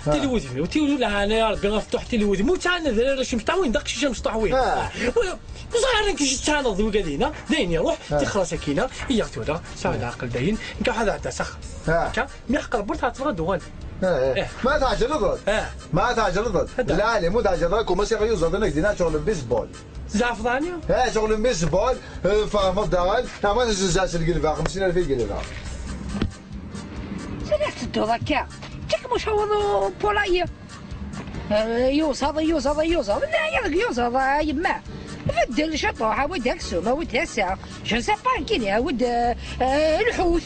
تلوث وتيولوا لها انا يا ربي غفتح تلوث مو تاعنا ذراري شي مشطح وين داك شي مشطح وين وصغير كي تاعنا ذو قالينا داين يروح تخلص سكينة هي تورا ساعة العقل داين كا هذا حتى سخ كا ميحق ربي تاع دوان. ما تعجل ضد ما تعجل ضد لا لا مو تعجل ضد كوما سيغيو زاد دينا شغل البيسبول زعفراني شغل البيسبول فهم الدغال ما تزاز القلبه 50000 قلبه سنة تدو ضكا تك مش هو بولاي يوصل يوصل يوصل لا يوصل يما بدل شطوحه ود السومه ود الساعة جو سي با كيني ود الحوت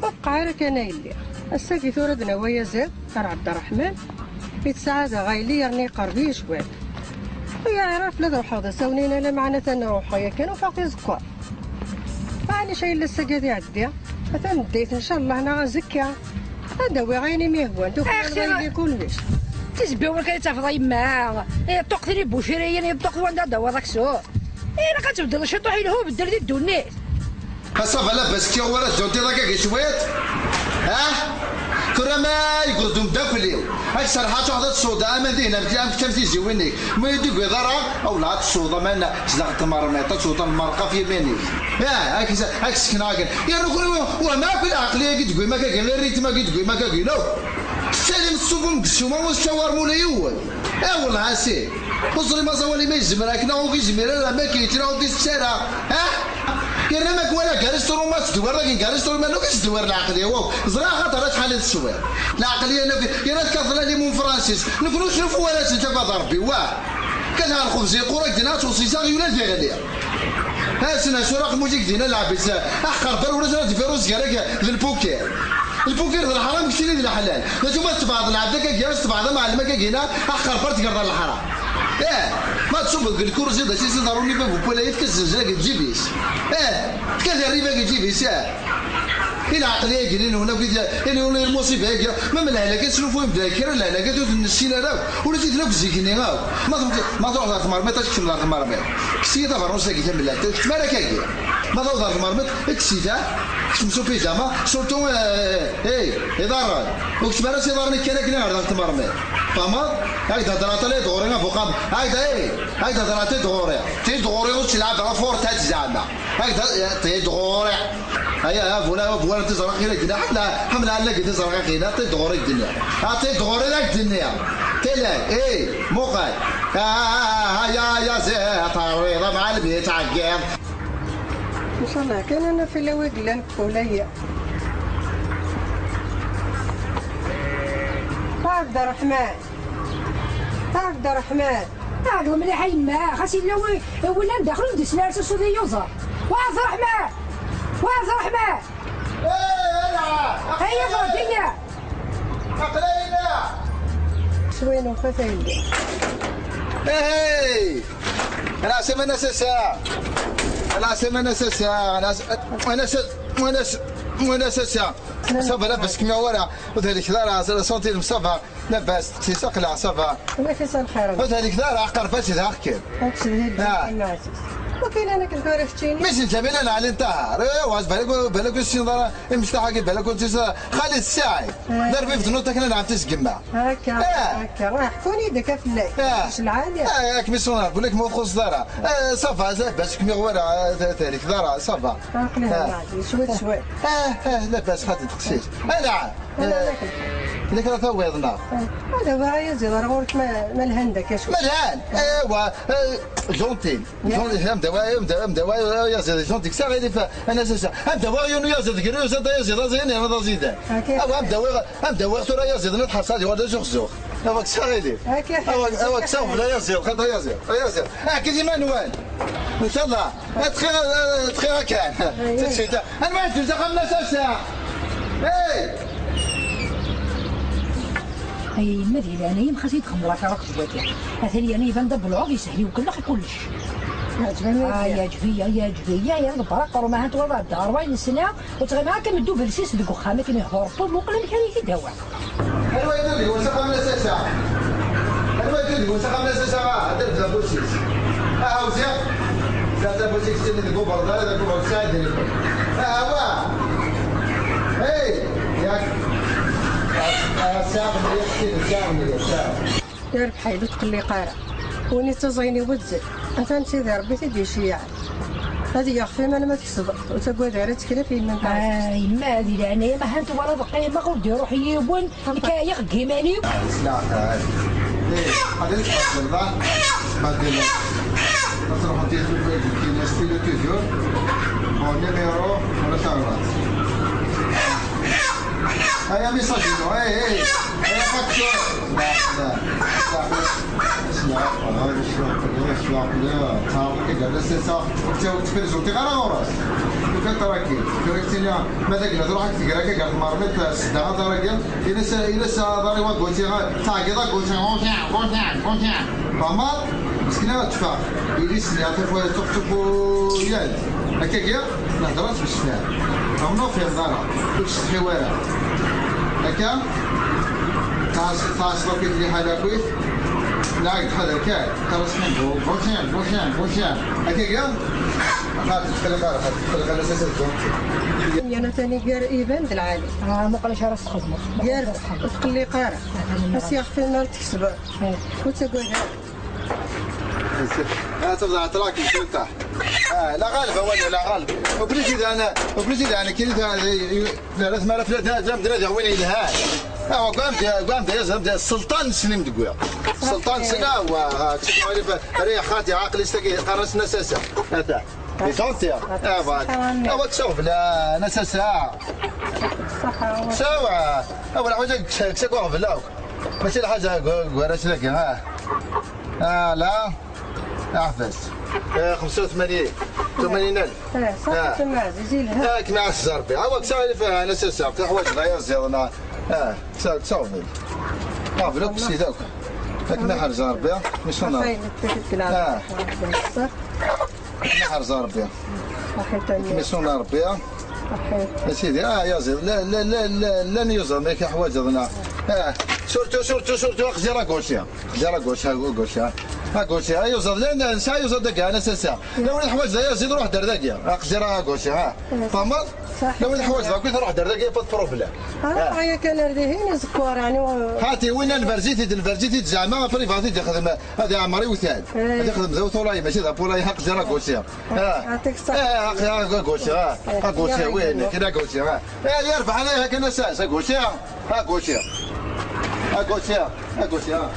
وقع لك انا اللي الساكي ثوردنا ويا زاد عبد الرحمن يتساعد غايلي يرني قربي شوية يعرف لا روح هذا سونينا لا معنى نروح يا كانوا فاقي زكا معليش الا الساكي يعدي مثلا ديت ان شاء الله انا غنزكا هذا هو غيني ميهوان دوك غير كلش تزبي ولا كيتفضى يما طوق ثري بوشريين طوق وين دوا داك السوق الا كتبدل شي طوح هو بدل دي الدنيا صافا لاباس كي ورا جونتي راك شويت ها ترى ما يقردوا مداكليو هاك صراحة واحد الصودا ما دينا كم تيجي وينك ما يديك ضرا او لا الصودا ما زدق تمرميطه صودا المرقه في يمينك هاك هاك سكناك يا نقول وما كل عقلية كي تقول ما كاين الريتم ما كي تقول ما كاين سالم الصوف مقسومة والشوار مولاي يول والله عسي وصري ما زوالي ما يزمر هكنا وكيزمر راه ما كاين راه دي الساره ها كان ما كوالا كارسترو ما تدور لكن كارسترو ما نوكش تدور العقلية واو زرا خاطر شحال التصوير العقلية انا يا راه كافلا لي مون فرانسيس نكونوا شوفوا ولا انت ضربي واه كان الخبز يقول دينا توصيصا يولا في غالية ها سنة شو رقم موجيك دينا لعبت احقر بر ولا ديفيروس كاع البوكير البوكير ذا الحرام كثير ذي الحلال لا تبعض العبد كا تبعض مع الماء كاينه احقر بر تقرا الحرام ما تصوب الكرسي دا سي ضروري باب ولا يتكزز تجيبيس كذا الريبة تجيبيس الى عقلية قليل هنا كي هنا المصيبة ما من الهلاكات شنو فين بدا كير الهلاكات السينا راه ولا تيتنا في غاو ما تروح لها تمرميط تكتب لها تمرميط كسيتا فرنسا كي تملا تمارا كاكي ما تروح لها تمرميط كسيتا كتمسو بيجاما سورتو اي يضر وكتمارا سيضرني كان كنا غير تمرميط فهمت هاك تهضر لي دغوري فوق هاك اي هاك تهضر تدغوري تدغوري وتلعب على فورتات زعما هاك تدغوري هيا فولا فولا تزرق كده كده حمله حمله على كده تزرق كده تدغوري الدنيا تدغوري لك الدنيا تلا اي مقال ها يا يا زي طريضه مع البيت عقاب ان شاء الله كان انا في الواد ولا عبد الرحمن عبد الرحمن عقل مليح يما خاصي لا ولا ندخلو ندسنا سوسو يوزر وعبد الرحمن وعبد الرحمن ايه هيا فردينا عقلينا شوينو فتايلي ايه انا سمعنا ساعة انا سمعنا ساعة انا انا انا وانا ساعة صافا لاباس كما ورا وذلك لا راه سونتي مصافا لاباس تسي قلع صافا الله يخليك الخير وذلك لا راه قرفات ذا كيف وكاين انا كنت عرفتيني ماشي انت بلا انا علي انتهى واش بالك بالك السي مشتاق بالك كنت خالد الساعي ضربي في ذنوتك انا نعم تسقمع هكا هكا راه حكوني داك في الليل واش العالية كميسون نقول لك مو خص دارا صافا لاباس كمي غوارا ذلك دارا صافا شوي شوي لاباس خاطر تقسيت انا لك راه ثويضنا هذا هو يزيد راه ما الهندك يا شوي ملهان ايوا جونتي جونتي مدوا مدوا يا زيد جونتي كسا غير انا سا مدوا يونو يا زيد كريو زيد يا زيد زين انا زيد او مدوا مدوا ترى يا زيد نتحصل هذه ولا زوخ زوخ او كسا غير او كسا ولا يا زيد خاطر يا زيد يا زيد كي مانوال ان شاء الله تخير تخير كان انا ما انت خمسة ساعة اي اي ما ديال انا ما خاصني تخمر راك راك جواتي مثلا انا يبان دب العوض يسهلي وكل كلش يا جفيه يا جفيه يا البراق ما انت ولا 40 سنة وتغير معاك كمدو بالسيس ديك خامة كي يهرطوا وقلم كان يداوى ايوا يدري وسخ من ساعة ايوا يدري وسخ من ساعة درت بوسيس ها وزير لا بوسيس اللي كوبر لا كوبر ساعة ها هو اي ياك يا رب حيلو تقلي قارة وني تزيني وتزل أثان سيدي ربي تدي شيع هذه يخفي ما ما تكسب وتقعد على تكلف من بعد ما هذه العناية ما هانت ولا بقي ما غادي يروح يبون كايق كيماني لا ايه هذا تفضل بدل نروح نديرو كاين ستيلو توجور بون نيميرو ولا تعرف هيا ميساجينو اي اي هيا فاكتور لا لا هكا تعصب كي حاجة كويس لا هذا كاع ترى بوشان بوشان بوشان هكا خاطر تخلي خاطر على اساس انا ثاني كار ايفان العالي ما قالش راه تخدم كار تقلي قاره بس يا اختي ما تكسب وتقول تبدا تراكي تاع لا غالب ولا لا غالب وبليتي انا وبليتي انا كي لا ما لا لا وين يلها هو قام يا السلطان سنين دقويا السلطان سنة و ريح خاتي عقلي استقي قرصنا ساسا هذا بيزونتيا اه تشوف لا ناس ساعة صح سوا اول حاجة كسكوا في لاوك ماشي الحاجة قراش لك ها لا احفظ 85 80000 صح تما عزيزي لها كما عز ربي عاوك ساعة فيها انا ساسا في حوايج غير زيادة تصاوب فلوك سيداك لك ما حرز ربي مش انا ما حرز ربي مش ربي يا سيدي يا زيد لا لا لا لا لا نيوزر ما كاين حوايج هنا surtout surtout surtout خزيرة كوشيا خزيرة كوشيا كوشيا كوشيا يوزر لا نسا يوزر داك انا ساسا لا ولد حوايج يا زيد روح دار داك خزيرة كوشيا ها فهمت لا ولد حوايج داك روح دار داك pas problème هيا كان رديهين زكوار يعني هاتي وين الفرزيتي الفرزيتي زعما privé تخدم هذا عمري وثاد هذا يخدم ذو طولاي ماشي ذا بولاي حق زرا كوشيا يعطيك الصحة كوشيا كوشيا وين كذا كوشيا يرفع عليها كان اساس كوشيا كوشيا كوشيا كوشيا.